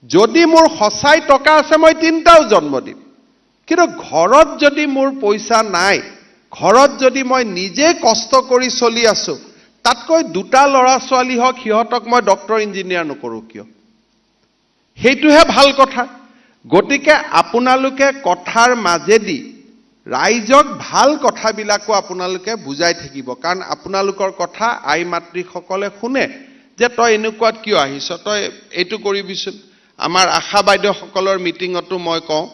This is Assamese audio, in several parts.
যদি মোৰ সঁচাই টকা আছে, মই তিনিটাও জন্ম দিম। কিন্তু ঘৰত যদি মোৰ পইচা নাই, ঘৰত যদি মই নিজে কষ্ট কৰি চলি আছো, তাতকৈ দুটা ল'ৰা ছোৱালী হওক, সিহঁতক মই ডক্তৰ ইঞ্জিনিয়াৰ নকৰোঁ কিয়? সেইটোহে ভাল কথা। গতিকে আপোনালোকে কথাৰ মাজেদি ৰাইজক ভাল কথাবিলাকো আপোনালোকে বুজাই থাকিব, কাৰণ আপোনালোকৰ কথা আই মাতৃসকলে শুনে যে তই এনেকুৱাত কিয় আহিছ, তই এইটো কৰিবিচোন। আমাৰ আশা বাইদেউসকলৰ মিটিঙতো মই কওঁ,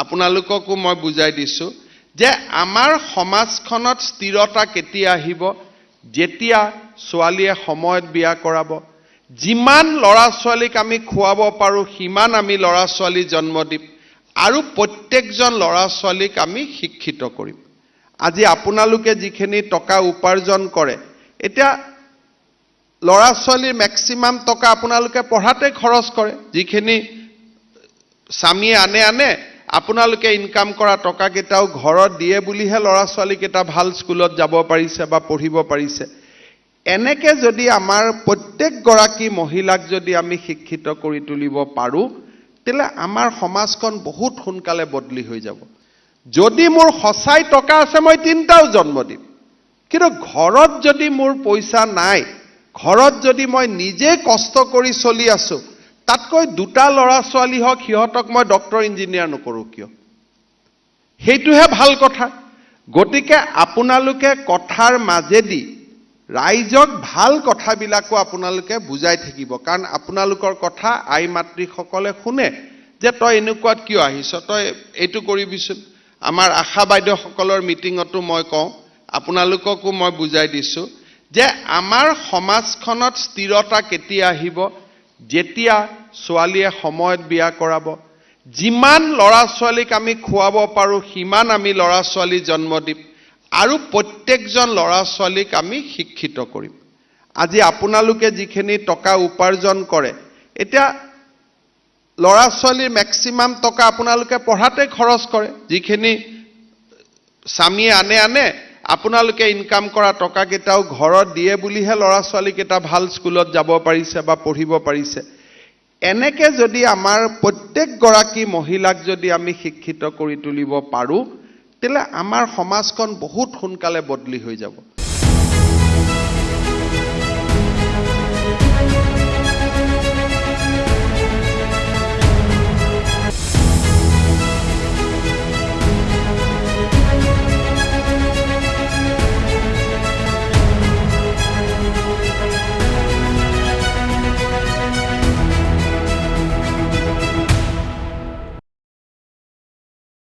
আপোনালোককো মই বুজাই দিছোঁ যে আমাৰ সমাজখনত স্থিৰতা কেতিয়া আহিব? যেতিয়া ছোৱালীয়ে সময়ত বিয়া কৰাব। যিমান ল'ৰা ছোৱালীক আমি খুৱাব পাৰোঁ, সিমান আমি ল'ৰা ছোৱালী জন্ম দিম আৰু প্ৰত্যেকজন ল'ৰা ছোৱালীক আমি শিক্ষিত কৰিম। আজি আপোনালোকে যিখিনি টকা উপাৰ্জন কৰে, এতিয়া ল'ৰা ছোৱালীৰ মেক্সিমাম টকা আপোনালোকে পঢ়াতে খৰচ কৰে। যিখিনি স্বামীয়ে আনে আনে, আপোনালোকে ইনকাম কৰা টকাকেইটাও ঘৰত দিয়ে বুলিহে ল'ৰা ছোৱালীকেইটা ভাল স্কুলত যাব পাৰিছে বা পঢ়িব পাৰিছে। এনেকে যদি আমাৰ প্ৰত্যেকগৰাকী মহিলাক যদি আমি শিক্ষিত কৰি তুলিব পাৰোঁ, তেতিয়াহ'লে আমাৰ সমাজখন বহুত সোনকালে বদলি হৈ যাব। যদি মোৰ সঁচাই টকা আছে, মই তিনিটাও জন্ম দিম। কিন্তু ঘৰত যদি মোৰ পইচা নাই, ঘৰত যদি মই নিজে কষ্ট কৰি চলি আছো, তাতকৈ দুটা ল'ৰা ছোৱালী হওক, সিহঁতক মই ডক্তৰ ইঞ্জিনিয়াৰ নকৰোঁ কিয়? সেইটোহে ভাল কথা। গতিকে আপোনালোকে কথাৰ মাজেদি ৰাইজক ভাল কথাবিলাকো আপোনালোকে বুজাই থাকিব, কাৰণ আপোনালোকৰ কথা আই মাতৃসকলে শুনে যে তই এনেকুৱাত কিয় আহিছ, তই এইটো কৰিবিচোন। আমাৰ আশা বাইদেউসকলৰ মিটিঙতো মই কওঁ, আপোনালোককো মই বুজাই দিছোঁ যে আমাৰ সমাজখনত স্থিৰতা কেতিয়া আহিব? যেতিয়া ছোৱালীয়ে সময়ত বিয়া কৰাব। যিমান ল'ৰা ছোৱালীক আমি খুৱাব পাৰোঁ, সিমান আমি ল'ৰা ছোৱালী জন্ম দিম আৰু প্ৰত্যেকজন ল'ৰা ছোৱালীক আমি শিক্ষিত কৰিম। আজি আপোনালোকে যিখিনি টকা উপাৰ্জন কৰে, এতিয়া ল'ৰা ছোৱালীৰ মেক্সিমাম টকা আপোনালোকে পঢ়াতে খৰচ কৰে। যিখিনি স্বামীয়ে আনে আনে, আপোনালোকে ইনকাম কৰা টকাকেইটাও ঘৰত দিয়ে বুলিহে ল'ৰা ছোৱালীকেইটা ভাল স্কুলত যাব পাৰিছে বা পঢ়িব পাৰিছে। এনেকে যদি আমাৰ প্ৰত্যেকগৰাকী মহিলাক যদি আমি শিক্ষিত কৰি তুলিব পাৰোঁ, তেতিয়াহ'লে আমাৰ সমাজখন বহুত সোনকালে বদলি হৈ যাব।